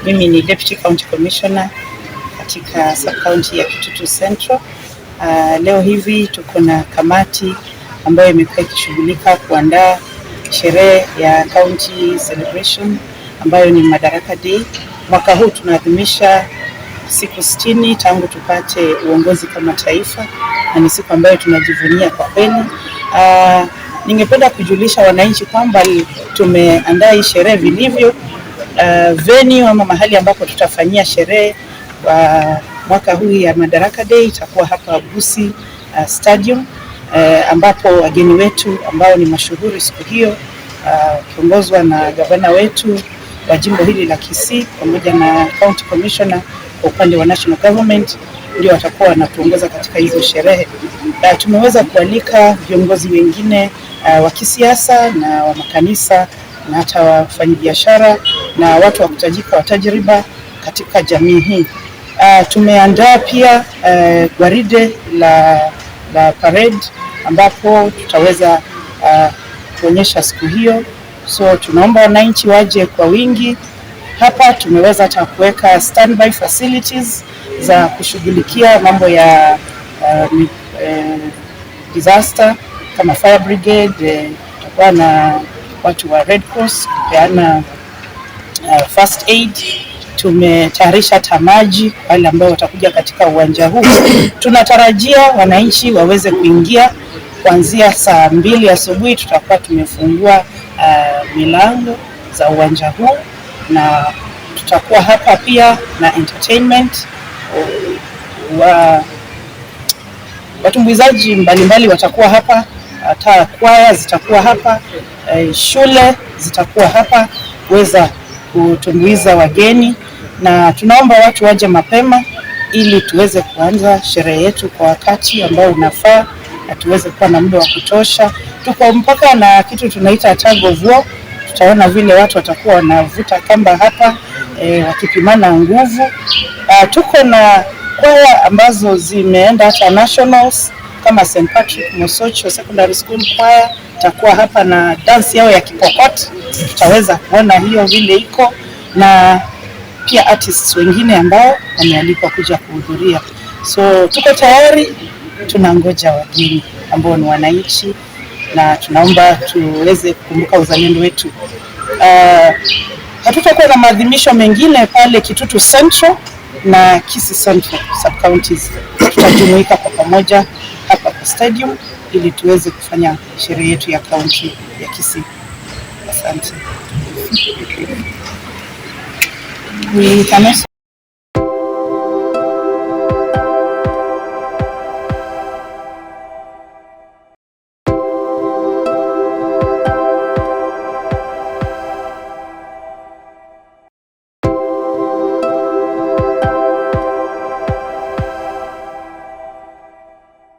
Mimi ni Deputy County Commissioner katika sub county ya Kitutu Central. Leo hivi tuko na kamati ambayo imekuwa ikishughulika kuandaa sherehe ya county celebration ambayo ni Madaraka Day. Mwaka huu tunaadhimisha siku 60 tangu tupate uongozi kama taifa na ni siku ambayo tunajivunia kwa kweli. Ningependa kujulisha wananchi kwamba tumeandaa hii sherehe vilivyo. Venue ama mahali ambapo tutafanyia sherehe kwa mwaka huu ya Madaraka Day itakuwa hapa Gusii Stadium, ambapo wageni wetu ambao ni mashuhuri siku hiyo, wakiongozwa na gavana wetu wa jimbo hili la Kisii pamoja na county commissioner kwa upande wa national government ndio watakuwa wanatuongoza katika hizo sherehe. Tumeweza kualika viongozi wengine wa kisiasa na wa makanisa na hata wafanyabiashara na watu wa kutajika wa tajriba katika jamii hii. Tumeandaa pia gwaride la parade ambapo tutaweza kuonyesha siku hiyo, so tunaomba wananchi waje kwa wingi. Hapa tumeweza hata kuweka standby facilities za kushughulikia mambo ya disaster kama fire brigade. Tutakuwa na watu wa Red Cross kupeana first aid. Tumetayarisha hata maji kwa wale ambao watakuja katika uwanja huu. Tunatarajia wananchi waweze kuingia kuanzia saa 2 asubuhi, tutakuwa tumefungua milango za uwanja huu na tutakuwa hapa pia na entertainment watumbuizaji mbalimbali watakuwa hapa, hata kwaya zitakuwa hapa, shule zitakuwa hapa kuweza kutumbuiza wageni, na tunaomba watu waje mapema ili tuweze kuanza sherehe yetu kwa wakati ambao unafaa na tuweze kuwa na muda wa kutosha. Tuko mpaka na kitu tunaita tug of war. Tutaona vile watu watakuwa wanavuta kamba hapa wakipimana nguvu. Tuko na kwaya ambazo zimeenda hata nationals kama St Patrick Mosocho Secondary School Choir itakuwa hapa na dance yao ya Kipokot, tutaweza kuona hiyo vile iko, na pia artists wengine ambao wamealikwa kuja kuhudhuria. So tuko tayari, tunangoja wageni ambao ni wananchi, na tunaomba tuweze kukumbuka uzalendo wetu. Hatutakuwa na maadhimisho mengine pale Kitutu Central na Kisii Central sub counties. Tutajumuika kwa pamoja hapa kwa stadium ili tuweze kufanya sherehe yetu ya kaunti ya Kisii. Asante. We can also